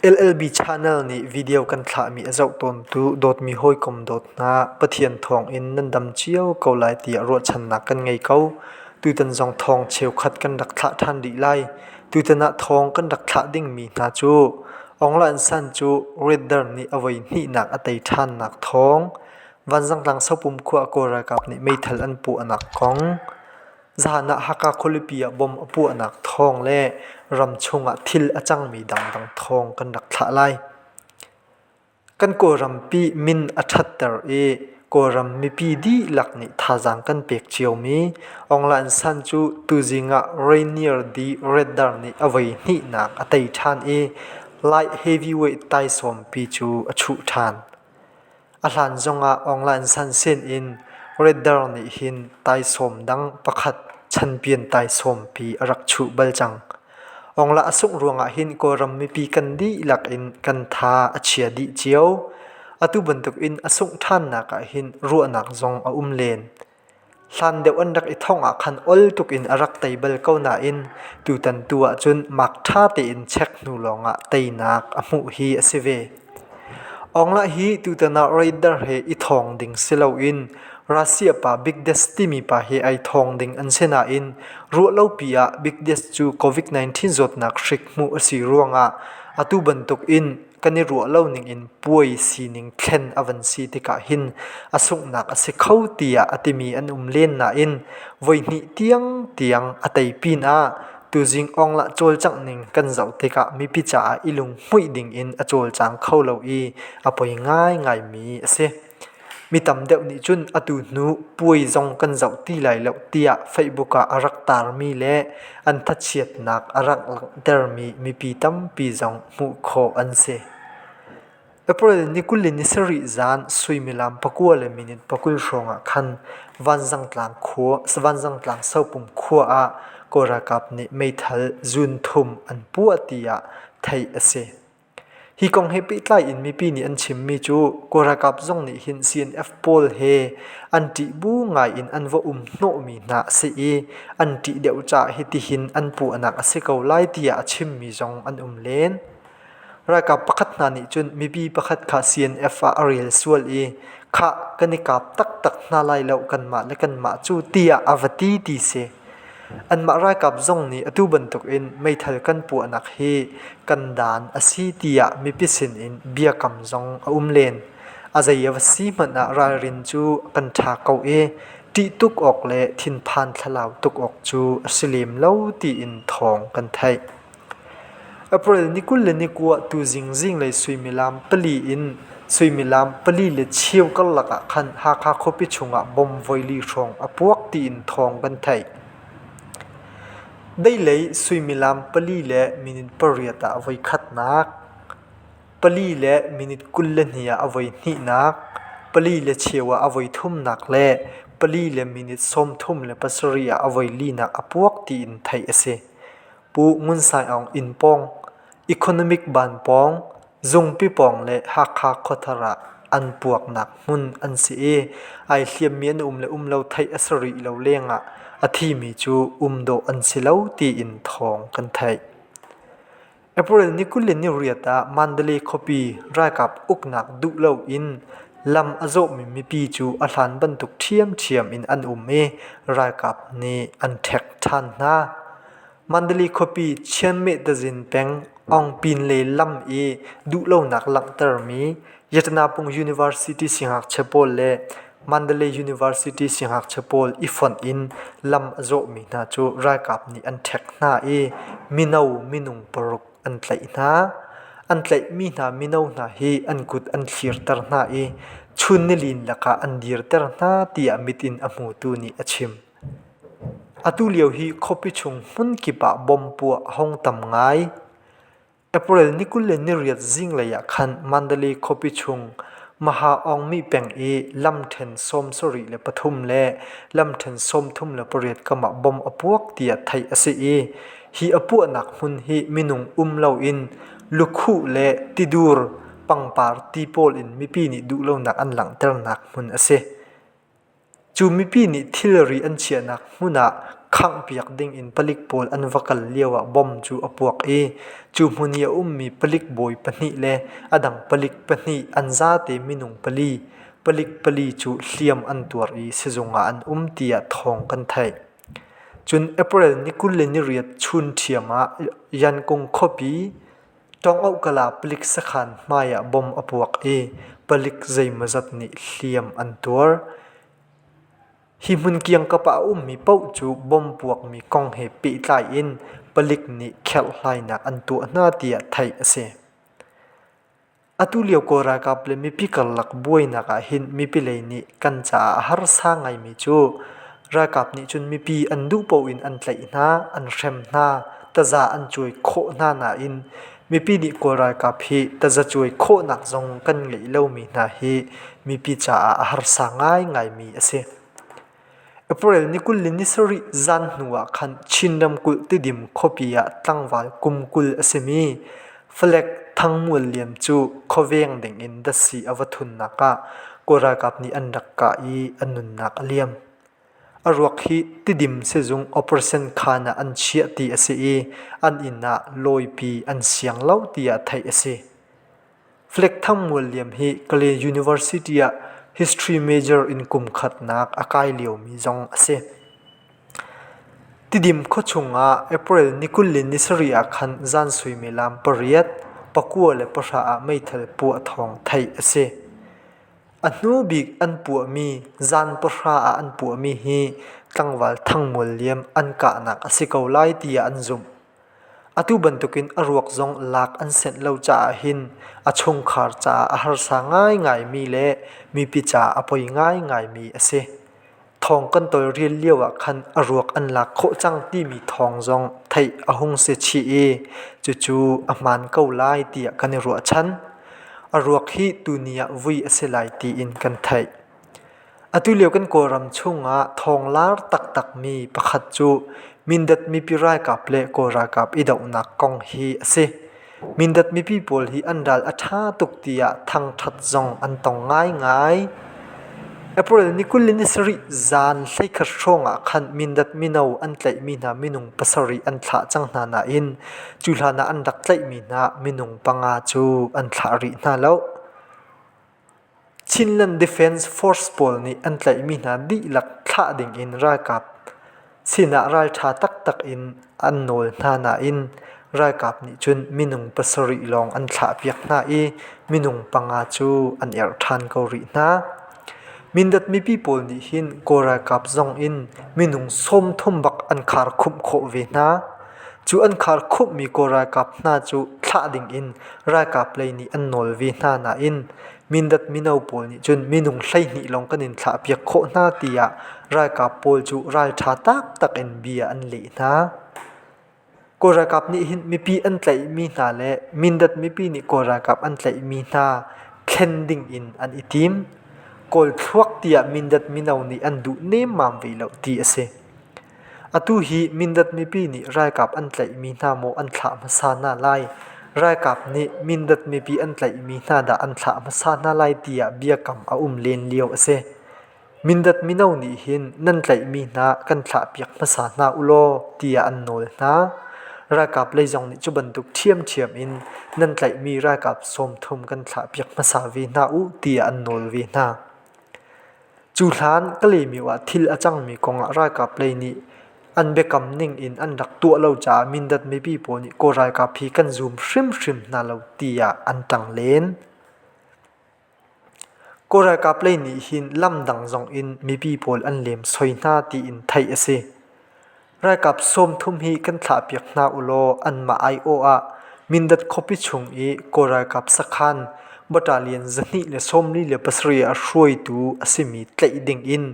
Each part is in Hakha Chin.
LLB Channel nih video kan thlahmi a zoh tawntu dawtmi hawikom dawt hna, Pathian thawngin nan dam cio ko lai tiah ruahchannak kan ngei ko. Tutan zong thawng cheukhat kan rak thlah ṭhan rih lai. Tutan ah thawng kan rak thlah dingmi hna cu Aung La San cu Redder nih a voi hnihnak a tei ṭhannak thawng, Vanzangtlang Sopum khua Kawl ralkap nih meithal an puahnak kong, Zahan ah Hakha khualipi ah bomb a puahnak thawng le ramchung ah thil a cangmi dangdang thawng kan rak thlah lai. Kan Kawlrampi min a ṭhatter i Kawlram mipi dihlak nih thazaang kan pek ciomi Aung La San cu tuzing ah Rainier D. Redder nih a voi hnihnak a tei ṭhan i light heavyweight taisawmpi cu a chuh ṭhan. A hlan zongah Aung La San sinin Redder nih hin taisawm dang pakhat chanpian taisawmpi a rak chuh bal cang. Aung La a sungh ruangah hin Kawlram mipi kan dihlak in kan tha a chia dih cio. Atu bantukin a sungh ṭhannak ah hin ruahnak zong a um len. Hlan deuh an rak i thongh ah khan ol tuk in a rak tei bal ko nain tutan tu ahcun mak ṭha tein check hnu lawngah teinak a hmuh hi a si ve. Aung hi tutan ah Raider he i thawng ding si loin Russia pa Big Des timi pa he ai thawng ding an si nain ruahlopi ah Big Des cu COVID-19 zawtnak hrik hmuh a si ruangah atu bantuk in kan i ruah lo ningin puai sining thlen a van si tikah hin a sunghnak a si kho tiah a timi an um len nain voihnih tiangtiang a tei pinah tuzing awnglah cawlcangh ning kan zoh tikah mipi caah i lunghmuih dingin a cawlcang kho lo i a poi ngaingaimi a si. Mi tam deuh nih cun atu hnu puai zong kan zoh ti lai lo tiah Facebook ah a rak tarmi le an thachiatnak a rak langhtermi mipi tampi zong hmuh khawh an si. April ni 27 zan suimilam 9 le minute 20 hrawng ah khan Vanzangtlang khua Vanzangtlang Sopum khua ah Kawl ralkap nih meithal zun thum an puah tiah theih a si. Hi kong he pehtlai in mipi nih an chimmi cu Kawl ralkap zong nih hin CNF pawl he an ṭih bu ngai in an va um hnawhmi hna a si i an ṭih deuh caah hitihin an puahnak a si ko lai tiah a chimmi zong an um len. Ralkap pakhat hna nih cun mipi pakhat kha CNF ah a rel sual i khah kan i kap taktak hna lai lo kanmah le kanmah cu tiah a va ti ti si. Anmah ralkap zong nih atu bantukin meithal kan puahnak hi kan daan a si tiah mipi sinin biakam zong a um len. A zei a va si hmanh ah ralrin cu kan ṭha ko i ṭih tuk awk le thinphan thlalau tuk awk cu a si lem lo tiin thawng kan theih. April ni 29 tuzing zinglei suimilam pali in suimilam pali le cheu karlak ah khan Hakha khuapi chungah bomb voili hrawng a puak tiin thawng kan theih. Deilei suimilam pali le minute pariat ah voikhatnak, pali le minute 22 ah a voihnihnak, pali le cheu ah a voithumnak le pali le minute 37 ah a voilinak a puak tiin theih a si. Pu Ngun Sai Aung inn pawng, Economic Ban pawng, Zungpi pawng le Hakha khuathar ah an puaknak hmun an si i ai hliammi an um le um lo theih a si rih lo lengah a thimi cu um dawh an si lo tiin thawng kan theih. April ni 28 ah Mandalay khuapi ralkap uknak duh loin lam a zawhmi mipi cu a hlan bantuk ṭhiamṭhiam in an um i ralkap nih an ṭhek ṭhan hna. Mandalay khuapi Chianmeh-tazin peng Aungpinle lam i duhlonak langhtermi Yatnapung University siangngakchia pawl le Mandalay University siangngakchia pawl i fonh in lam a zawhmi hna cu ralkap nih an ṭhek hna i mino minung paruk an tlaih hna. An tlaihmi hna mino hna hi an kut an thlirter hna i chun nilin lakah an dirter hna tiah mit in a hmutu nih a chim. Atu lio hi khuapi chung hmunkip ah bomb puah a hung tam ngai. April ni 28 zinglei ah khan Mandalay khuapi chung Maha Aungmi peng i lamṭhen 73 le lamṭhen 38 kam ah bomb a puak tiah theih a si i hi a puahnak hmun hi minung um loin lukhuh le tidur pangpar ti pawl in mipi nih duhlonak an langhternak hmun a si. Cu mipi nih thilri an chiahnak hmun ah. khanghpiak dingin palik pawl an va kal lioah bomb cu a puak i cu hmun i a ummi palik bawi pahnih le a dang palik pahnih an zate minung pali, palik pali cu hliam an tuar i sizung ah an um tiah thawng kan theih. Cun April ni 28 chun ṭhiam ah Yankung khuapi Ṭawngohkala palik sakhan hmai ah bomb a puak i palik zeimawzat nih hliam an tuar. Hi hmun kiangkap ah a ummi paoh cu bomb puakmi kong he pehtlai in palik nih kherhhlainak an tuah hna tiah theih a si. Atu lio Kawl ralkap le mipi karlak buainak ah hin mipi lei nih kan caah a harsa ngaimi cu ralkap nih cun mipi an duh paoh in an tlaih hna, an hrem hna, taza an cuai khawh hna nain mipi nih Kawl ralkap hi taza cuai khawhnak zong kan ngeih lomi hna hi mipi caah a harsa ngaingaimi a si. April ni 27 zan hnu ah khan Chin ramkulh Tidim khuapi ah tlangval kum 20 a simi Falek Thangmual Lian cu khuaveng dingin datsi a va thunnak ah Kawl ralkap nih an rak kah i a nunnak a liam. A ruak hi Tidim sizung operation khaan ah an chiah ti a si i an inn ah lawipi an siang lo tiah theih a si. Flek Thangmual Liam hi Kalay University ah History major in kum khatnak a kai liomi zong a si. Tidim khuachung ah April ni 27 ah khan zan suimilam pariat, pakua le pahra ah meithal puah thawng theih a si. A hnu bik an puahmi zan pahra ah an puahmi hi tlangval Thangmual Liam an kahnak a si ko lai tiah an zumh. Atu bantukin a ruak zong lak an senh lo caah hin a chungkhar caah a harsa ngaingaimi le mipi caah a poi ngaingaimi a si. Thawng kan tawlrel lioah khan a ruak an lak khawh cang timi thawng zong theih a hung si chih i cucu a hmaan ko lai tiah kan i ruahchan. A ruak hi tuni ah vui a si lai tiin kan theih. Atulio kan Kawlram chungah thawnglar taktakmi pakhat cu Mindat mipi ralkap le Kawl ralkap i dohnak kong hi a si. Mindat mipi pawl hi an ral a ṭha tuk tiah thangṭhat zong an tong ngaingai. April ni 27 zan 11 hrawng ah khan Mindat mino an tlaihmi hna minung pasarih an thlah cang hna nain cu hlan ah an rak tlaihmi hna minung panga cu an thlah rih hna lo. Chinland Defence Force pawl nih an tlaihmi hna dihlak thlah dingin ralkap sinah ralṭha taktak in an nawl hna nain ralkap nih cun minung pasarih lawng an thlahpiak hna i minung panga cu an erh ṭhan ko rih hna. Mindat mipi pawl nih hin Kawl ralkap zong in minung 30 bak an kharkhumh khawh ve hna. Cu an kharkhumhmi Kawl ralkap hna cu thlah dingin ralkap lei nih an nawl ve hna nain Mindat mino pawl nih cun minung 12 lawng kan in thlahpiak khawh hna tiah ralkap pawl cu ralṭha taktak in bia an leh hna. Kawl ralkap nih hin mipi an tlaihmi hna le Mindat mipi nih Kawl ralkap an tlaihmi hna thlen ding in an i tim. Kawl thluak tiah Mindat mino nih an duh nemmam ve lo ti a si. Atu hi Mindat mipi nih ralkap an tlaihmi hna maw an thlah hmasa hna lai, ralkap nih Mindat mipi an tlaihmi hna dah an thlah hmasa hna lai tiah biakam a um len lio a si. Mindat mino nih hin nan tlaihmi hna kan thlahpiak hmasa hna u law tiah an nawl hna. Ralkap lei zong nih cu bantuk ṭhiamṭhiam in nan tlaihmi ralkap 30 kan thlahpiak hmasa ve hna u tiah an nawl ve hna. Cu hlan Kalaymyo ah thil a cangmi kongah ralkap lei nih an biakam ning in an rak tuah lo caah Mindat mipi pawl nih Kawl ralkap hi kan zum hrimhrim hna lo tiah an ṭang len. Kawl ralkap lei nih hin lam dang zong in mipi pawl an lemsoi hna tiin theih a si. Ralkap 30 hi kan thlahpiak hna ulaw anmah aiawh ah Mindat khuapi chung i Kawl ralkap sakhan battalion 247 a hruaitu a simi tlaih ding in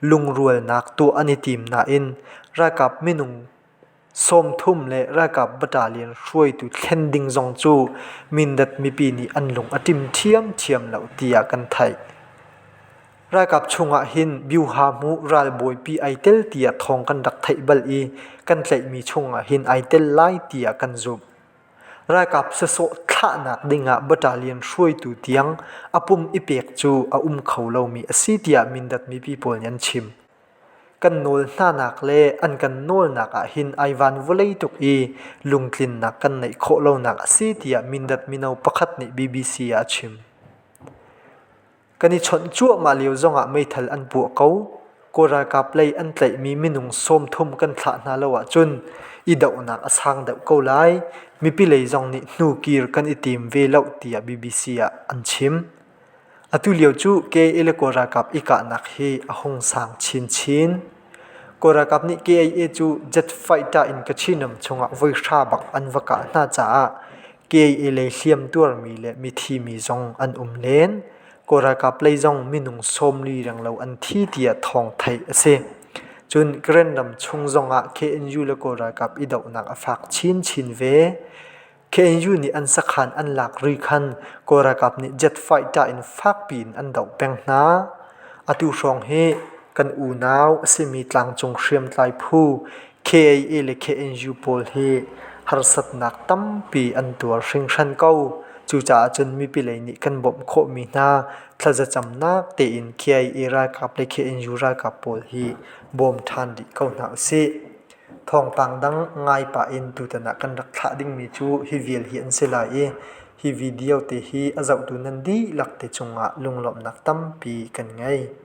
lungrualnak tuah an i tim nain ralkap minung 30 le ralkap battalion hruaitu thlen ding zong cu Mindat mipi nih an lung a ṭim ṭhiamṭhiam lo tiah kan theih. Ralkap chungah hin Byuha-hmu ralbawipi ai tel tiah thawng kan rak theih bal i kan tlaihmi chungah hin ai tel lai tiah kan zumh. Ralkap sasawh thlahnak dingah battalion hruaitu tiang a pum i pek cu a um kho lomi a si tiah Mindat mipi pawl nih an chim. Kan nawl hnanak le an kan nawlnak ah hin ai van vawlei tuk i lungtlinnak kan neih khawh lonak a si tiah Mindat mino pakhat nih BBC ah a chim. Kan i chawnh cuahmah lio zongah meithal an puah ko. Kawl ralkap lei an tlaihmi minung 30 kan thlah hna lo ahcun i dohnak a sang deuh ko lai. Mipi lei zong nih hnukir kan i tim ve lo tiah BBC ah an chim. Atu lio cu KIA le Kawl ralkap i kahnak hi a hung sang chinchin. Kawl ralkap nih KIA cu jet fighter in Kachin ram chungah voi hra bak an va kah hna caah KIA lei hliamtuarmi le mithimi zong an um len. Kawl ralkap lei zong minung 40 renglo an thi tiah thawng theih a si. Cun Karen ram chung zongah KNU le Kawl ralkap i dohnak a fak chinchin ve. KNU nih an sakhan an lak ri khan Kawl ralkap nih jet fighter in fakpi in an doh peng hna. Atu hrawng hi kan unau a simi tlangcung hriamtlai phu KIA le KNU pawl hi harsatnak tampi an tuar hringhran ko. Cucaah cun mipi lei nih kan bawmh khawhmi hna thlazacamnak tein KIA ralkap le KNU ralkap pawl hi bawm ṭhan rih ko hna usih. Thawngpang dang ngai pah in tutan ah kan rak thlah dingmi cu hi vial hi an si lai i hi video te hi a zohtu nan dihlak te cungah lunglawmhnak tampi kan ngei.